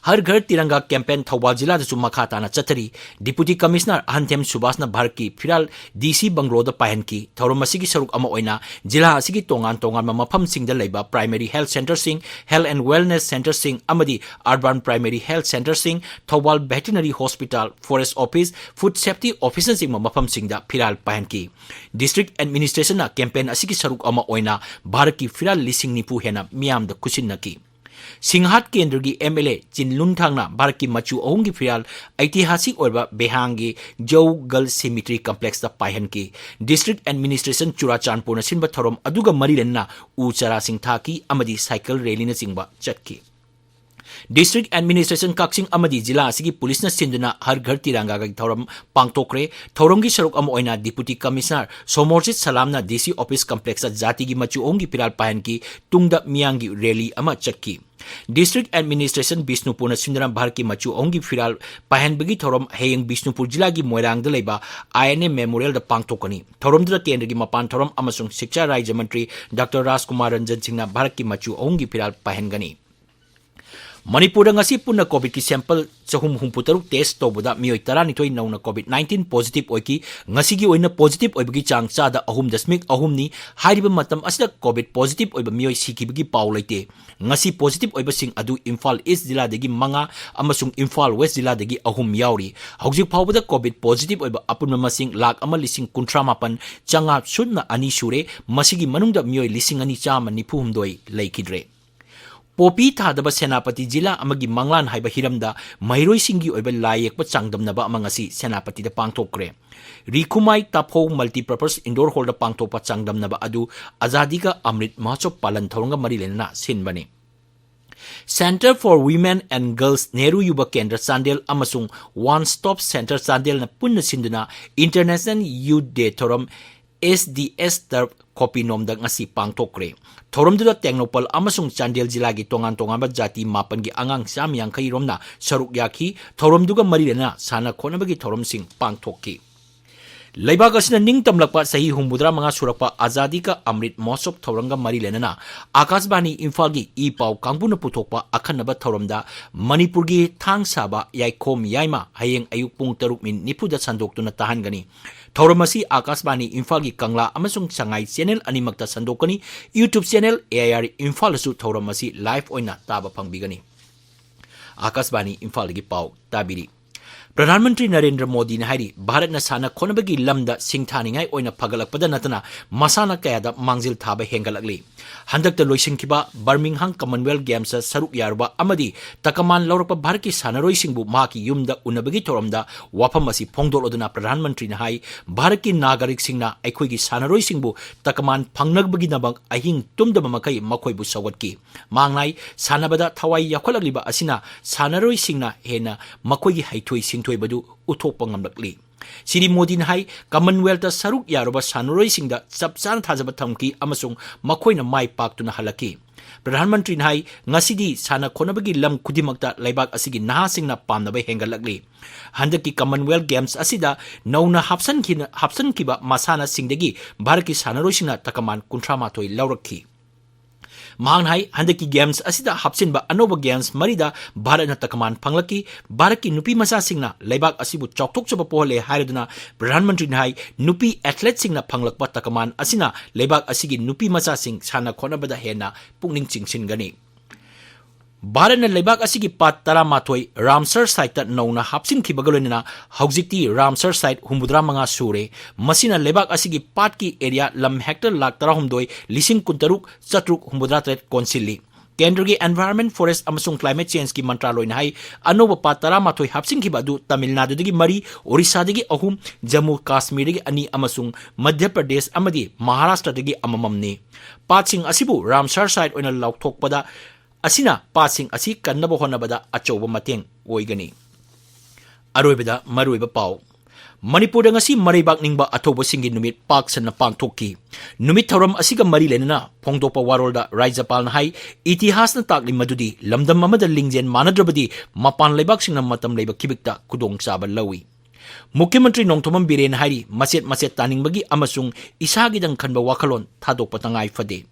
ꯍꯔ ꯘꯔ ꯇꯤꯔꯪꯒꯥ campaign ꯊꯧꯕꯥꯜ ꯖꯤꯂꯥꯗꯁꯨ ꯃꯈꯥ ꯇꯥꯅ ꯆꯠꯊꯔꯤ꯫ Deputy Commissioner ꯑꯍꯟꯊꯦꯝ ꯁꯨꯕꯥꯁꯅ ꯚꯥꯔꯠꯀꯤ ꯐꯤꯔꯥꯜ D C ꯕꯪꯒ꯭ꯂꯣꯗ ꯄꯥꯏꯍꯟꯈꯤ꯫ ꯊꯧꯔꯝ ꯑꯁꯤꯒꯤ ꯁꯔꯨꯛ ꯑꯃ ꯑꯣꯏꯅ ꯖꯤꯂꯥ ꯑꯁꯤꯒꯤ ꯇꯣꯉꯥꯟ ꯇꯣꯉꯥꯟꯕ ꯃꯐꯝꯁꯤꯡꯗ ꯂꯩꯕ primary health centreꯁꯤꯡ, health and wellness centreꯁꯤꯡ ꯑꯃꯗꯤ urban primary health centreꯁꯤꯡ, Thoubal veterinary hospital, forest office, food safety officerꯅꯆꯤꯡꯕ ꯃꯐꯝꯁꯤꯡꯗ ꯐꯤꯔꯥꯜ ꯄꯥꯏꯍꯟꯈꯤ꯫ District Administrationꯅ campaign ꯑꯁꯤꯒꯤ ꯁꯔꯨꯛ ꯑꯃ ꯑꯣꯏꯅ ꯚꯥꯔꯠꯀꯤ ꯐꯤꯔꯥꯜ ꯂꯤꯁꯤꯡ ꯅꯤꯐꯨ ꯍꯦꯟꯅ ꯃꯤꯌꯥꯝꯗ ꯈꯨꯠꯁꯤꯟꯅꯈꯤ꯫ ꯁꯤꯡꯍꯥꯠ ꯀꯦꯟꯗ꯭ꯔꯒꯤ M L A ꯆꯤꯟꯂꯨꯟꯊꯥꯡꯅ ꯚꯥꯔꯠꯀꯤ ꯃꯆꯨ ꯑꯍꯨꯝꯒꯤ ꯐꯤꯔꯥꯜ ꯑꯩꯇꯤꯍꯥꯁꯤꯛ ꯑꯣꯏꯕ ꯕꯦꯍꯥꯡꯒꯤ ꯖꯧꯒꯜ cemetery complexꯇ ꯄꯥꯏꯍꯟꯈꯤ꯫ District Administration ꯆꯨꯔꯥꯆꯥꯟꯄꯨꯔꯅ ꯁꯤꯟꯕ ꯊꯧꯔꯝ ꯑꯗꯨꯒ ꯃꯔꯤ ꯂꯩꯅꯅ ꯎ ꯆꯥꯔꯥꯁꯤꯡ ꯊꯥꯈꯤ ꯑꯃꯗꯤ cycle rallyꯅꯆꯤꯡꯕ ꯆꯠꯈꯤ꯫ District Administration ꯀꯛꯆꯤꯡ ꯑꯃꯗꯤ ꯖꯤꯂꯥ ꯑꯁꯤꯒꯤ ꯄꯨꯂꯤꯁꯅ ꯁꯤꯟꯗꯨꯅ ꯍꯔ ꯘꯔ ꯇꯤꯔꯪꯒꯥꯒꯤ ꯊꯧꯔꯝ ꯄꯥꯡꯊꯣꯛꯈ꯭ꯔꯦ꯫ ꯊꯧꯔꯝꯒꯤ ꯁꯔꯨꯛ ꯑꯃ ꯑꯣꯏꯅ Deputy Commissioner Somorjit ꯁꯂꯥꯝꯅ D C office complexꯇ ꯖꯥꯇꯤꯒꯤ ꯃꯆꯨ ꯑꯍꯨꯝꯒꯤ ꯐꯤꯔꯥꯜ ꯄꯥꯏꯍꯟꯈꯤ꯫ ꯇꯨꯡꯗ ꯃꯤꯌꯥꯡꯒꯤ rally ꯑꯃ ꯆꯠꯈꯤ꯫ District Administration ꯕꯤꯁꯅꯨꯄꯨꯔꯅ ꯁꯤꯟꯗꯨꯅ ꯚꯥꯔꯠꯀꯤ ꯃꯆꯨ ꯑꯍꯨꯝꯒꯤ ꯐꯤꯔꯥꯜ ꯄꯥꯏꯍꯟꯕꯒꯤ ꯊꯧꯔꯝ ꯍꯌꯦꯡ ꯕꯤꯁꯅꯨꯄꯨꯔ ꯖꯤꯂꯥꯒꯤ ꯃꯣꯏꯔꯥꯡꯗ ꯂꯩꯕ I N A Memorialꯗ ꯄꯥꯡꯊꯣꯛꯀꯅꯤ꯫ ꯊꯧꯔꯝꯗꯨꯗ ꯀꯦꯟꯗ꯭ꯔꯒꯤ ꯃꯄꯥꯟ ꯊꯧꯔꯝ ꯑꯃꯁꯨꯡ ꯁꯤꯛꯁꯥ ꯔꯥꯖ꯭ꯌ ꯃꯟꯇ꯭ꯔꯤ ꯗꯥꯛꯇꯔ ꯔꯥꯖꯀꯨꯃꯥꯔ ꯔꯟꯖꯟ ꯁꯤꯡꯅ ꯚꯥꯔꯠꯀꯤ ꯃꯆꯨ ꯑꯍꯨꯝꯒꯤ ꯐꯤꯔꯥꯜ ꯄꯥꯏꯍꯟꯒꯅꯤ꯫ ꯃꯅꯤꯄꯨꯔꯗ ꯉꯁꯤ ꯄꯨꯟꯅ COVIDꯀꯤ sample ꯆꯍꯨꯝ ꯍꯨꯝꯐꯨ ꯇꯔꯨꯛ test ꯇꯧꯕꯗ ꯃꯤꯑꯣꯏ ꯇꯔꯥꯅꯤꯊꯣꯏ ꯅꯧꯅ COVID nineteen positive ꯑꯣꯏꯈꯤ꯫ ꯉꯁꯤꯒꯤ ꯑꯣꯏꯅ positive ꯑꯣꯏꯕꯒꯤ ꯆꯥꯡ ꯆꯥꯗ ꯑꯍꯨꯝ ꯗꯁꯃꯤꯛ ꯑꯍꯨꯝꯅꯤ꯫ ꯍꯥꯏꯔꯤꯕ ꯃꯇꯝ ꯑꯁꯤꯗ COVID positive ꯑꯣꯏꯕ ꯃꯤꯑꯣꯏ ꯁꯤꯈꯤꯕꯒꯤ ꯄꯥꯎ ꯂꯩꯇꯦ꯫ ꯉꯁꯤ positive ꯑꯣꯏꯕꯁꯤꯡ ꯑꯗꯨ ꯏꯝꯐꯥꯜ East ꯖꯤꯂꯥꯗꯒꯤ ꯃꯉꯥ ꯑꯃꯁꯨꯡ ꯏꯝꯐꯥꯜ West ꯖꯤꯂꯥꯗꯒꯤ ꯑꯍꯨꯝ ꯌꯥꯎꯔꯤ꯫ ꯍꯧꯖꯤꯛ ꯐꯥꯎꯕꯗ COVID positive ꯑꯣꯏꯕ ꯑꯄꯨꯟꯕ ꯃꯁꯤꯡ ꯂꯥꯈ ꯑꯃ ꯂꯤꯁꯤꯡ ꯀꯨꯟꯊ꯭ꯔꯥ ꯃꯥꯄꯟ ꯆꯥꯃꯉꯥ ꯁꯨꯞꯅ ꯑꯅꯤ ꯁꯨꯔꯦ꯫ ꯃꯁꯤꯒꯤ ꯃꯅꯨꯡꯗ ꯃꯤꯑꯣꯏ ꯂꯤꯁꯤꯡ ꯑꯅꯤ ꯆꯥꯝꯃ ꯅꯤꯐꯨ ꯍꯨꯝꯗꯣꯏ ꯂꯩꯈꯤꯗ꯭ꯔꯦ꯫ ꯄꯣꯄꯤ ꯊꯥꯗꯕ ꯁꯦꯅꯥꯄꯇꯤ ꯖꯤꯂꯥ ꯑꯃꯒꯤ ꯃꯪꯂꯥꯟ ꯍꯥꯏꯕ ꯍꯤꯔꯝꯗ ꯃꯍꯩꯔꯣꯏꯁꯤꯡꯒꯤ ꯑꯣꯏꯕ ꯂꯥꯏ ꯌꯦꯛꯄ ꯆꯥꯡꯗꯝꯅꯕ ꯑꯃ ꯉꯁꯤ ꯁꯦꯅꯥꯄꯇꯤꯗ ꯄꯥꯡꯊꯣꯛꯈ꯭ꯔꯦ꯫ ꯔꯤꯈꯨꯃꯥꯏ ꯇꯥꯐꯧ Multipurpose Indoor Hallꯗ ꯄꯥꯡꯊꯣꯛꯄ ꯆꯥꯡꯗꯝꯅꯕ ꯑꯗꯨ ꯑꯖꯥꯗꯤ ꯀꯥ ꯑꯃ꯭ꯔꯤꯠ ꯃꯍꯣꯠꯁꯕ ꯄꯥꯂꯟ ꯊꯧꯔꯝꯒ ꯃꯔꯤ ꯂꯩꯅꯅ ꯁꯤꯟꯕꯅꯤ꯫ Centre for Women and Girls Nehru ꯌꯨꯕ ꯀꯦꯟꯗ꯭ꯔ ꯆꯥꯟꯗꯦꯜ ꯑꯃꯁꯨꯡ One Stop Centre ꯆꯥꯟꯗꯦꯜꯅ ꯄꯨꯟꯅ ꯁꯤꯟꯗꯨꯅ International Youth Day ꯊꯧꯔꯝ ꯑꯦꯁ ꯗꯤ ꯑꯦꯁ Turf ꯈꯣꯄꯤꯅꯣꯝꯗ ꯉꯁꯤ ꯄꯥꯡꯊꯣꯛꯈ꯭ꯔꯦ꯫ ꯊꯧꯔꯝꯗꯨꯗ ꯇꯦꯡꯅꯧꯄꯜ ꯑꯃꯁꯨꯡ ꯆꯥꯟꯗꯦꯜ ꯖꯤꯂꯥꯒꯤ ꯇꯣꯉꯥꯟ ꯇꯣꯉꯥꯟꯕ ꯖꯥꯇꯤ ꯃꯥꯄꯟꯒꯤ ꯑꯉꯥꯡ ꯆꯥꯝꯃ ꯌꯥꯡꯈꯩ ꯔꯣꯝꯅ ꯁꯔꯨꯛ ꯌꯥꯈꯤ꯫ ꯊꯧꯔꯝꯗꯨꯒ ꯃꯔꯤ ꯂꯩꯅꯅ ꯁꯥꯟꯅ ꯈꯣꯠꯅꯕꯒꯤ ꯊꯧꯔꯝꯁꯤꯡ ꯄꯥꯡꯊꯣꯛꯈꯤ꯫ ꯂꯩꯕꯥꯛ ꯑꯁꯤꯅ ꯅꯤꯡꯇꯝꯂꯛꯄ ꯆꯍꯤ ꯍꯨꯝꯐꯨꯇꯔꯥ ꯃꯉꯥ ꯁꯨꯔꯛꯄ ꯑꯖꯥꯗꯤ ꯀꯥ ꯑꯃ꯭ꯔꯤꯠ ꯃꯍꯣꯠꯁꯕ ꯊꯧꯔꯝꯒ ꯃꯔꯤ ꯂꯩꯅꯅ ꯑꯀꯥꯁꯕꯥꯅꯤ ꯏꯝꯐꯥꯜꯒꯤ ꯏ ꯄꯥꯎ ꯀꯥꯡꯕꯨꯅ ꯄꯨꯊꯣꯛꯄ ꯑꯈꯟꯅꯕ ꯊꯧꯔꯝꯗ ꯃꯅꯤꯄꯨꯔꯒꯤ ꯊꯥꯡ ꯁꯥꯕ ꯌꯥꯏꯈꯣꯝ ꯌꯥꯏꯃ ꯍꯌꯦꯡ ꯑꯌꯨꯛ ꯄꯨꯡ ꯇꯔꯨꯛ ꯃꯤꯅꯤꯠ ꯅꯤꯐꯨꯗ ꯁꯟꯗꯣꯛꯇꯨꯅ ꯇꯥꯍꯟꯒꯅꯤ꯫ ꯊꯧꯔꯝ ꯑꯁꯤ ꯑꯀꯥꯁꯕꯥꯅꯤ ꯏꯝꯐꯥꯜꯒꯤ ꯀꯪꯂꯥ ꯑꯃꯁꯨꯡ ꯁꯉꯥꯏ ꯆꯦꯅꯦꯜ ꯑꯅꯤꯃꯛꯇ ꯁꯟꯗꯣꯛꯀꯅꯤ꯫ YouTube channel A I R ꯏꯝꯐꯥꯜꯗꯁꯨ ꯊꯧꯔꯝ ꯑꯁꯤ ꯂꯥꯏꯚ ꯑꯣꯏꯅ ꯇꯥꯕ ꯐꯪꯕꯤꯒꯅꯤ꯫ ꯑꯀꯥꯁꯕꯥꯅꯤ ꯏꯝꯐꯥꯜꯗꯒꯤ ꯄꯥꯎ ꯇꯥꯕꯤꯔꯤ꯫ ꯄ꯭ꯔꯙꯥꯟ ꯃꯟꯇ꯭ꯔꯤ ꯅꯔꯦꯟꯗ꯭ꯔ ꯃꯣꯗꯤꯅ ꯍꯥꯏꯔꯤ, ꯚꯥꯔꯠꯅ ꯁꯥꯟꯅ ꯈꯣꯠꯅꯕꯒꯤ ꯂꯝꯗ ꯁꯤꯡꯊꯥꯅꯤꯡꯉꯥꯏ ꯑꯣꯏꯅ ꯐꯒꯠꯂꯛꯄꯗ ꯅꯠꯇꯅ ꯃꯁꯥꯟꯅ ꯀꯌꯥꯗ ꯃꯥꯡꯖꯤꯜ ꯊꯥꯕ ꯍꯦꯟꯒꯠꯂꯛꯂꯤ꯫ ꯍꯟꯗꯛꯇ ꯂꯣꯏꯁꯤꯟꯈꯤꯕ ꯕꯔꯃꯤꯡꯍꯥꯝ Commonwealth Gamesꯇ ꯁꯔꯨꯛ ꯌꯥꯔꯨꯕ ꯑꯃꯗꯤ ꯇꯀꯃꯥꯟ ꯂꯧꯔꯛꯄ ꯚꯥꯔꯠꯀꯤ ꯁꯥꯟꯅꯔꯣꯏꯁꯤꯡꯕꯨ ꯃꯍꯥꯛꯀꯤ ꯌꯨꯝꯗ ꯎꯅꯕꯒꯤ ꯊꯧꯔꯝꯗ ꯋꯥꯐꯝ ꯑꯁꯤ ꯐꯣꯡꯗꯣꯛꯂꯗꯨꯅ ꯄ꯭ꯔꯙꯥꯟ ꯃꯟꯇ꯭ꯔꯤꯅ ꯍꯥꯏ, ꯚꯥꯔꯠꯀꯤ ꯅꯥꯒꯔꯤꯛꯁꯤꯡꯅ ꯑꯩꯈꯣꯏꯒꯤ ꯁꯥꯟꯅꯔꯣꯏꯁꯤꯡꯕꯨ ꯇꯀꯃꯥꯟ ꯐꯪꯅꯕꯒꯤꯗꯃꯛ ꯑꯍꯤꯡ ꯇꯨꯝꯗꯕ ꯃꯈꯩ ꯃꯈꯣꯏꯕꯨ ꯁꯧꯒꯠꯈꯤ꯫ ꯃꯍꯥꯛꯅ ꯍꯥꯏ, ꯁꯥꯟꯅꯕꯗ ꯊꯋꯥꯏ ꯌꯥꯎꯈꯠꯂꯛꯂꯤꯕ ꯑꯁꯤꯅ ꯁꯥꯟꯅꯔꯣꯏꯁꯤꯡꯅ ꯍꯦꯟꯅ ꯃꯈꯣꯏꯒꯤ ꯍꯩꯊꯣꯏ ꯁꯤꯡꯊꯣꯏꯕꯗꯨ ꯎꯠꯊꯣꯛꯄ ꯉꯝꯂꯛꯂꯤ꯫ ꯁ꯭ꯔꯤ ꯃꯣꯗꯤꯅ ꯍꯥꯏ, Commonwealthꯇ ꯁꯔꯨꯛ ꯌꯥꯔꯨꯕ ꯁꯥꯟꯅꯔꯣꯏꯁꯤꯡꯗ ꯆꯞ ꯆꯥꯅ ꯊꯥꯖꯕ ꯊꯝꯈꯤ ꯑꯃꯁꯨꯡ ꯃꯈꯣꯏꯅ ꯃꯥꯏ ꯄꯥꯛꯇꯨꯅ ꯍꯜꯂꯛꯈꯤ꯫ ꯄ꯭ꯔꯙꯥꯟ ꯃꯟꯇ꯭ꯔꯤꯅ ꯍꯥꯏ, ꯉꯁꯤꯗꯤ ꯁꯥꯟꯅ ꯈꯣꯠꯅꯕꯒꯤ ꯂꯝ ꯈꯨꯗꯤꯡꯃꯛꯇ ꯂꯩꯕꯥꯛ ꯑꯁꯤꯒꯤ ꯅꯍꯥꯁꯤꯡꯅ ꯄꯥꯝꯅꯕ ꯍꯦꯟꯒꯠꯂꯛꯂꯤ꯫ ꯍꯟꯗꯛꯀꯤ Commonwealth Games ꯑꯁꯤꯗ ꯅꯧꯅ ꯍꯥꯞꯆꯟꯈꯤꯅ-, ꯍꯥꯞꯆꯟꯈꯤꯕ ꯃꯁꯥꯟꯅꯁꯤꯡꯗꯒꯤ ꯚꯥꯔꯠꯀꯤ ꯁꯥꯟꯅꯔꯣꯏꯁꯤꯡꯅ ꯇꯀꯃꯥꯟ ꯀꯨꯟꯊ꯭ꯔꯥ ꯃꯥꯊꯣꯏ ꯂꯧꯔꯛꯈꯤ꯫ ꯃꯍꯥꯛꯅ ꯍꯥꯏ, ꯍꯟꯗꯛꯀꯤ Games ꯑꯁꯤꯗ ꯍꯥꯞꯆꯤꯟꯕ ꯑꯅꯧꯕ Games ꯃꯔꯤꯗ ꯚꯥꯔꯠꯅ ꯇꯀꯃꯥꯟ ꯐꯪꯂꯛꯈꯤ꯫ ꯚꯥꯔꯠꯀꯤ ꯅꯨꯄꯤ ꯃꯆꯥꯁꯤꯡꯅ ꯂꯩꯕꯥꯛ ꯑꯁꯤꯕꯨ ꯆꯥꯎꯊꯣꯛꯆꯕ ꯄꯣꯛꯍꯜꯂꯦ ꯍꯥꯏꯔꯗꯨꯅ ꯄ꯭ꯔꯙꯥꯟ ꯃꯟꯇ꯭ꯔꯤꯅ ꯍꯥꯏ, ꯅꯨꯄꯤ athleteꯁꯤꯡꯅ ꯐꯪꯂꯛꯄ ꯇꯀꯃꯥꯟ ꯑꯁꯤꯅ ꯂꯩꯕꯥꯛ ꯑꯁꯤꯒꯤ ꯅꯨꯄꯤ ꯃꯆꯥꯁꯤꯡ ꯁꯥꯟꯅ ꯈꯣꯠꯅꯕꯗ ꯍꯦꯟꯅ ꯄꯨꯛꯅꯤꯡ ꯆꯤꯡꯁꯤꯟꯒꯅꯤ꯫ ꯚꯥꯔꯠꯅ ꯂꯩꯕꯥꯛ ꯑꯁꯤꯒꯤ ꯄꯥꯠ ꯇꯔꯥꯃꯥꯊꯣꯏ ꯔꯥꯝꯁꯔ Siteꯇ ꯅꯧꯅ ꯍꯥꯞꯆꯤꯟꯈꯤꯕꯒ ꯂꯣꯏꯅꯅ ꯍꯧꯖꯤꯛꯇꯤ ꯔꯥꯝꯁꯔ Site ꯍꯨꯝꯐꯨꯇꯔꯥ ꯃꯉꯥ ꯁꯨꯔꯦ꯫ ꯃꯁꯤꯅ ꯂꯩꯕꯥꯛ ꯑꯁꯤꯒꯤ ꯄꯥꯠꯀꯤ area ꯂꯝ hectare ꯂꯥꯈ ꯇꯔꯥꯍꯨꯝꯗꯣꯏ ꯂꯤꯁꯤꯡ ꯀꯨꯟꯇꯔꯨꯛ ꯆꯥꯇ꯭ꯔꯨꯛ ꯍꯨꯝꯐꯨꯇꯔꯥ ꯇꯔꯦꯠ ꯀꯣꯟꯁꯤꯜꯂꯤ꯫ ꯀꯦꯟꯗ꯭ꯔꯒꯤ Environment, Forest ꯑꯃꯁꯨꯡ Climate Changeꯀꯤ ꯃꯟꯇ꯭ꯔꯥꯂꯣꯏꯅ ꯍꯥꯏ, ꯑꯅꯧꯕ ꯄꯥꯠ ꯇꯔꯥꯃꯥꯊꯣꯏ ꯍꯥꯞꯆꯤꯟꯈꯤꯕ ꯑꯗꯨ ꯇꯥꯃꯤꯜ ꯅꯥꯗꯨꯗꯒꯤ ꯃꯔꯤ, ꯑꯣꯔꯤꯁꯥꯗꯒꯤ ꯑꯍꯨꯝ, ꯖꯝꯃꯨ ꯀꯥꯁꯃꯤꯔꯗꯒꯤ ꯑꯅꯤ ꯑꯃꯁꯨꯡ ꯃꯙ꯭ꯌ ꯄ꯭ꯔꯗꯦꯁ ꯑꯃꯗꯤ ꯃꯍꯥꯔꯥꯁꯇ꯭ꯔꯗꯒꯤ ꯑꯃꯃꯝꯅꯤ꯫ ꯄꯥꯠꯁꯤꯡ ꯑꯁꯤꯕꯨ ꯔꯥꯝꯁꯥꯔ ꯁꯥꯏꯠ ꯑꯣꯏꯅ ꯂꯥꯎꯊꯣꯛꯄꯗ ꯑꯁꯤꯅ ꯄꯥꯠꯁꯤꯡ ꯑꯁꯤ ꯀꯟꯅꯕ ꯍꯣꯠꯅꯕꯗ ꯑꯆꯧꯕ ꯃꯇꯦꯡ ꯑꯣꯏꯒꯅꯤ꯫ ꯑꯔꯣꯏꯕꯗ ꯃꯔꯨꯑꯣꯏꯕ ꯄꯥꯎ꯫ ꯃꯅꯤꯄꯨꯔꯗ ꯉꯁꯤ ꯃꯔꯩꯕꯥꯛ ꯅꯤꯡꯕ ꯑꯊꯧꯕꯁꯤꯡꯒꯤ ꯅꯨꯃꯤꯠ ꯄꯥꯛ ꯁꯟꯅ ꯄꯥꯡꯊꯣꯛꯈꯤ꯫ ꯅꯨꯃꯤꯠ ꯊꯧꯔꯝ ꯑꯁꯤꯒ ꯃꯔꯤ ꯂꯩꯅꯅ ꯐꯣꯡꯗꯣꯛꯄ ꯋꯥꯔꯣꯜꯗ ꯔꯥꯖ꯭ꯌꯄꯥꯜꯅ ꯍꯥꯏ, ꯏꯇꯤꯍꯥꯁꯅ ꯇꯥꯛꯂꯤ ꯃꯗꯨꯗꯤ ꯂꯝꯗꯝ ꯑꯃꯗ ꯂꯤꯡꯖꯦꯜ ꯃꯥꯟꯅꯗ꯭ꯔꯕꯗꯤ ꯃꯄꯥꯟ ꯂꯩꯕꯥꯛꯁꯤꯡꯅ ꯃꯇꯝ ꯂꯩꯕ ꯈꯤꯕꯤꯛꯇ ꯈꯨꯗꯣꯡꯆꯥꯕ ꯂꯧꯏ꯫ ꯃꯨꯈ꯭ꯌꯃꯟꯇ꯭ꯔꯤ ꯅꯣꯡꯊꯣꯝꯕꯝ ꯕꯤꯔꯦꯟꯅ ꯍꯥꯏꯔꯤ, ꯃꯆꯦꯠ ꯃꯆꯦꯠ ꯇꯥꯅꯤꯡꯕꯒꯤ ꯑꯃꯁꯨꯡ ꯏꯁꯥꯒꯤꯗꯪ ꯈꯟꯕ ꯋꯥꯈꯜꯂꯣꯟ ꯊꯥꯗꯣꯛꯄ ꯇꯉꯥꯏ ꯐꯗꯦ꯫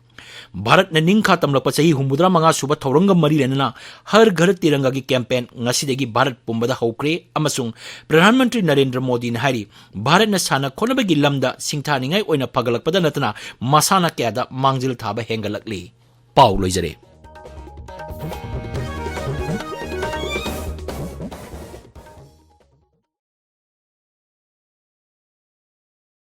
ꯚꯥꯔꯠꯅ ꯅꯤꯡꯈꯥ ꯇꯝꯂꯛꯄ ꯆꯍꯤ ꯍꯨꯝꯐꯨꯇꯔꯥ ꯃꯉꯥ ꯁꯨꯕ ꯊꯧꯔꯝꯒ ꯃꯔꯤ ꯂꯩꯅꯅ ꯍꯔ ꯘꯔ ꯇꯤꯔꯪꯒꯥꯒꯤ ꯀꯦꯝꯄꯦꯟ ꯉꯁꯤꯗꯒꯤ ꯚꯥꯔꯠ ꯄꯨꯝꯕꯗ ꯍꯧꯈ꯭ꯔꯦ ꯑꯃꯁꯨꯡ ꯄ꯭ꯔꯙꯥꯟ ꯃꯟꯇ꯭ꯔꯤ ꯅꯔꯦꯟꯗ꯭ꯔ ꯃꯣꯗꯤꯅ ꯍꯥꯏꯔꯤ, ꯚꯥꯔꯠꯅ ꯁꯥꯟꯅ ꯈꯣꯠꯅꯕꯒꯤ ꯂꯝꯗ ꯁꯤꯡꯊꯥꯅꯤꯡꯉꯥꯏ ꯑꯣꯏꯅ ꯐꯒꯠꯂꯛꯄꯗ ꯅꯠꯇꯅ ꯃꯁꯥꯟꯅ ꯀꯌꯥꯗ ꯃꯥꯡꯖꯤꯜ ꯊꯥꯕ ꯍꯦꯟꯒꯠꯂꯛꯂꯤ꯫ ꯄꯥꯎ ꯂꯣꯏꯖꯔꯦ꯫